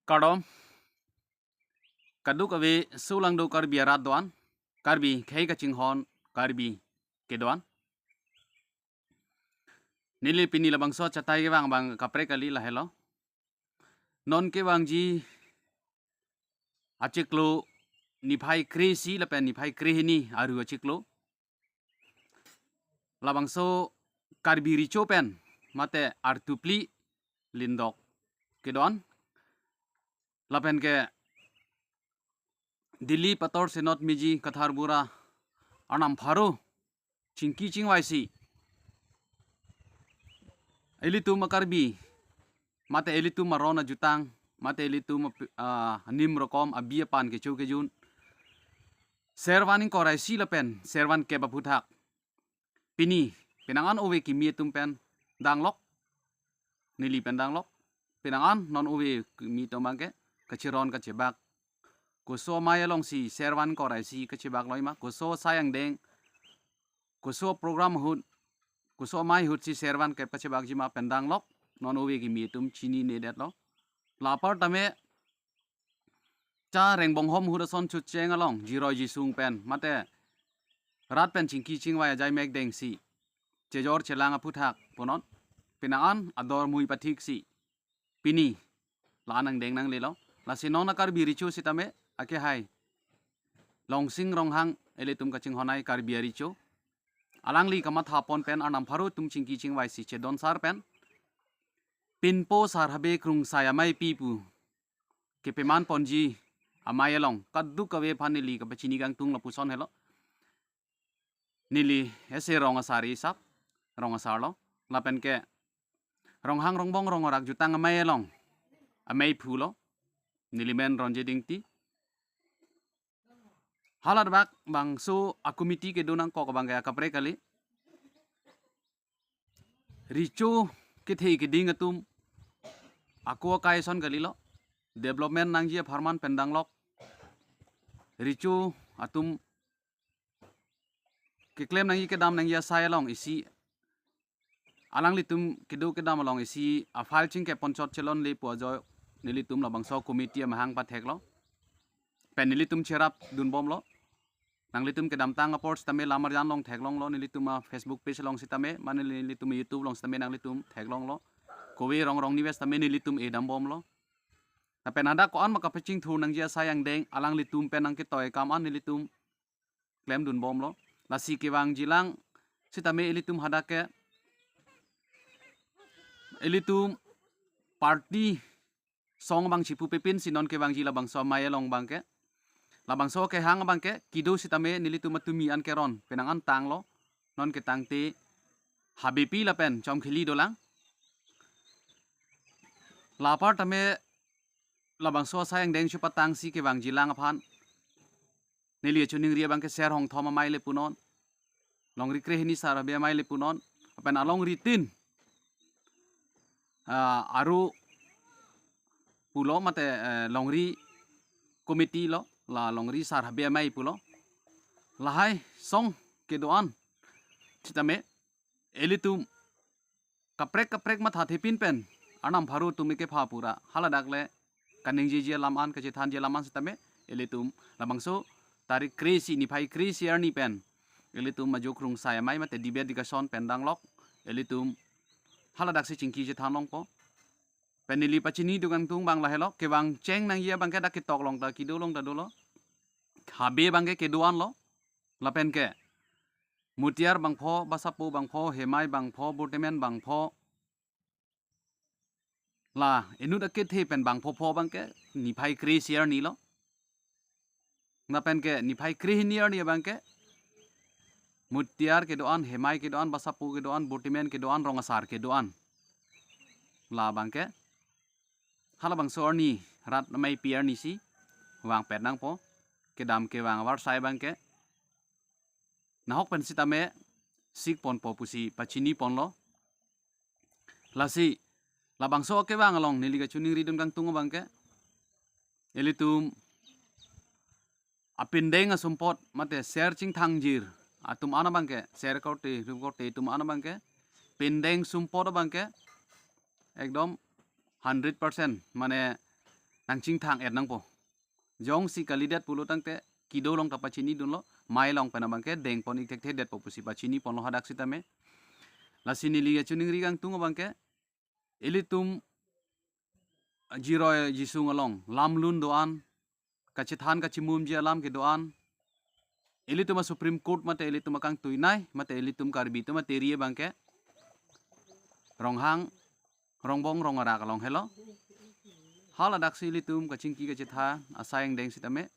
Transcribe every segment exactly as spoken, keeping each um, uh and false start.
Kardom. Kadokave solangdo Karbi arat do-an, Karbi khei kachinghon, Karbi kedo-an. Neli pini labangso achatai kevang abang kaprek kali, lahelo. Non kevangji achiklo niphai kre-isi lapen niphai kre-hini aru achiklo. Labangso Karbi Recho pen mate artupli lindok kedo-an. Lapen ke Delhi Pator Synod meji Kathar Bura arnam pharo chingki chingvaisi ilitum a-Karbi mate ilitum aron ajutang mate ilitum ap-, ah, anim rokom abi apan kecho kejun servan ingkoi ra isi lapen servan kep aphuthak pini penang an ove kimi atum pen danglok, neli pen danglok, penang an non ove kimi atum abangke kachiron kachebak. Koso amei alongsi servan ingkoi ra isi kachebak loima, koso asai angdeng, koso program ahut, koso amei ahut si servan kep kachebakji ma pen danglok, non ove kimi atum chininedetlo. La apar tame cha rengbonghom ahut ason chucheng along jiroi jisung pen mate rat pen chingki chingvai ajai mekdengsi chejor chelang aphuthak punon penang an ador mui pathiksi pini la-an angdeng nanglelo. Lasi non a-Karbi Recho sitame akehai Longsing Ronghang ilitum kachinghon ai Karbi arecho, alangli kamathapon pen arnam pharo atum chingki chingvaisi chedon sar pen pinpo sar habe krungsai ameipi pu kepemanponji amei along kadokave aphan neli kapachini kangtung lapuson helo. Neli ese rong asar isap, rong asarlo. Lapen ke Ronghang Rongbong Rong Arak Jutang Amei along ameiphulo. Neli men Ronjit Ingti. Halat bak bangso a-committee kedo nangkok abangke akaprek kali. Recho kethe keding atum ako akai ason kalilo. Development nangji apharman pen danglok. Recho atum keklem nangji kedam nangji asai along isi alanglitum kedo kedam along isi a-file chingkep ponchot chelonle pu ajoine nelitum labangso committee amahang patheklo. Pen nelitum cherapdunbomlo. Nanglitum kedamtang apor sitame lamarjan along theklonglo, nelitum a-Facebook page along sitame, mane nelitum YouTube along sitame nanglitum theklonglo. Kove rong rong nives tame nelitum edambomlo. Lapen hadak ko-an ma kapachingthur nangji asai angdeng alanglitum pen nangketoi akam an nelitum klemdunbomlo. Lasi kevangjilang sitame ilitum hadak ke ilitum party song abang chipupepin si non kevangji labangso amei along abangke. Labangso kehang abangke kedo sitame nelitum atumi an keron penang an tanglo. Non ketangte habepi lapen chomkheli dolang. La apar tame labangso asai angdeng chepatangsi kevangjilang aphan neli kachiningri abangke ser hongthom amei le punon, longri krehini sar habe amei le punon, lapen alongri tin, ah, aru pulo mate, eh, longri committee lo, la longri sar habe amei pulo. Lahai song kedo-an sitame ilitum kaprek kaprek mathathepin pen arnam pharo atum kepha pura haladak le kaningjeji alam an, kachethanji alam an sitame ilitum labangso tarik kre-isi, niphai kre-isi arni pen ilitum ajo krungsai amei mate debate discussion pen danglok. Ilitum haladak si chingki chethan longpo. Pen neli pachinidun kangtung abang lahelo, kevang cheng nangji abangke dak ketok along ta kedo along ta dolo. Habe abangke kedo-anlo. Lapen ke mutiyar bangpho, basapo bangpho, hemai bangpho, botemen bangpho, la inut akethe pen bangpho pho abangke niphai kre-isi arnilo. Lapen ke niphai krehini arni abangke mutiyar kedo-an, hemai kedo-an, basapo kedo-an, botemen kedo-an, rong asar kedo-an. La abangke halabangso arni rat ameipi arni si vangpet nangpo. Kedam kevang avarsai abangke nahok pen sitame sikponpo pusi pachiniponlo. Lasi labangso kevang along neli kachiningridun kangtung abangke, ilitum apindeng asumpot mate ser chingthangjir atum an abangke, ser korte, rup korte atum an abangke, pindeng sumpot abangke ekdom hundred percent, mane nangchingthang-et nangpo. Jongsi kalidet pulo tangte kedo along ta pachinidunlo, mei along pen abangke dengpon-ik thekthedetpo pusi pachiniponlo hadak sitame. Lasi neli kachiningri kangtung abangke, ilitum Jiroi Jisung along lamlun do-an, kachethan kachimumji alam kedo-an, ilitum a Supreme Court mate ilitum akangtuinei mate ilitum Karbi atum atiri abangke Ronghang, Rongbong, Rongarak along helo. Haladak si ilitum kachingki kachethan asai angdeng sitame,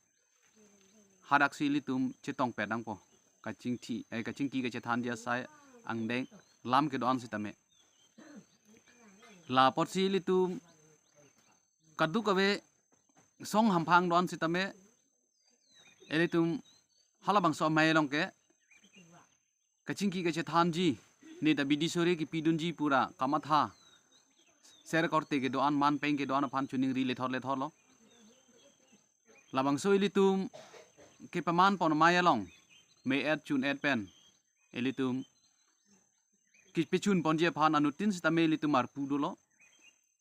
hadak si ilitum chetongpet nangpo. Kachingki, eh, kachingki kachethanji asai angdeng lam kedo-an sitame. Lapotsi ilitum kadokave song hamphang do-an sitame, ilitum halabangso amei along ke kachingki kachethanji, neta bidi sore kipidunji pura kamatha, ser korte kedo-an, manpeng kedo-an aphan chiningri lethot lethotlo. Labangso ilitum kepamanpon amei along me-et chun-et pen ilitum kepechunponji aphan anuttin sitame ilitum arpu dolo.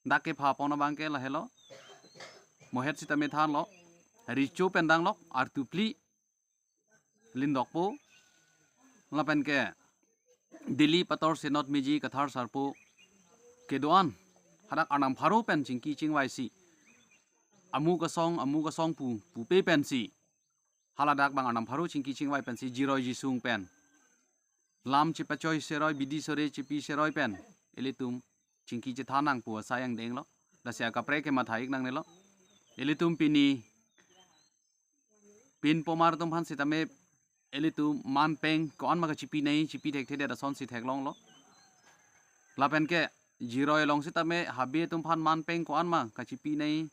Dak kephapon abangke lahelo. Mohet sitame thanlo. Recho pen danglok, artu phli lindokpo. Lapen ke Delhi pator Synod meji Kathar sarpo kedo-an, hadak Arnam pharo pen chingki chingvaisi, amu kasong, amu kasong pu, pupe pensi, haladak abang Arnam pharo chingki chingvai pensi Jiroi Jisung pen lam chepachoi seroi, bidi sore chepi seroi pen ilitum chingki chethan nangpo asai angdenglo. Lasi akaprek kematha-ik nangnelo. Ilitum pini pinpomar atum aphan sitame ilitum manpeng ko-an ma kachipinei, chipi thekthedet asonsi theklonglo. Lapen ke Jiroi along sitame habe atum aphan manpeng ko-an ma kachipinei,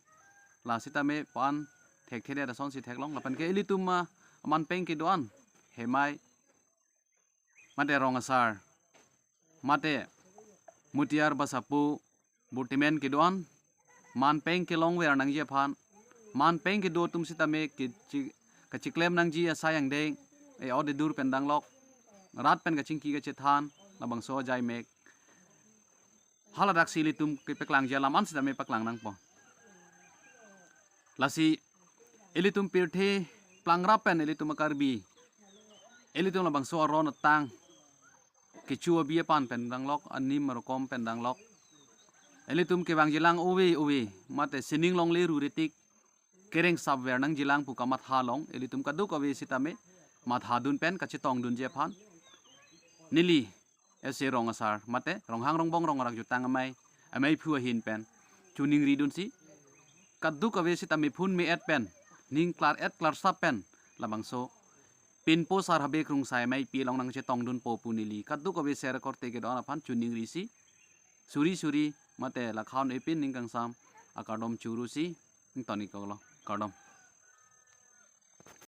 la sitame pan thekthedet asonsi theklong. Lapen ke ilitum ma manpeng kedo-an, hemai mate rong asar, mate mutiar basapu, burtimen kedo-an, manpeng kelongver nangji aphan, manpeng kedo atum sitame kechi-, kachiklem nangji asai angdeng, e-ot edur pen danglok, rat pen kachingki kachethan, labangso ajai mek, haladak si ilitum kepaklangji alam an sitame paklang nangpo. Lasi ilitum pirthe plangrap pen ilitum a-Karbi, ilitum labangso aron atang, kecho abi apan pen danglok, anim arokom pen danglok, ilitum kevangjilang ove ove, mate sining longle ru retik, kereng sapver nangjilang pu kamatha along ilitum kadokave sitame mathadun pen kachetongdunji aphan neli ese rong asar mate Ronghang Rongbong Rongarak Jutang Amei, ameiphu ahin pen chiningridunsi, kadokave sitame phun me-et pen, ning klar-et klarsap pen, labangso pinpo sar habe krungsai ameipi along nangchetongdunpo pu neli kadokave ser korte kedo-an aphan chiningrisi, suri suri mate lakhan epin ning kangsam akardom churusi ington-iklo. Kardom.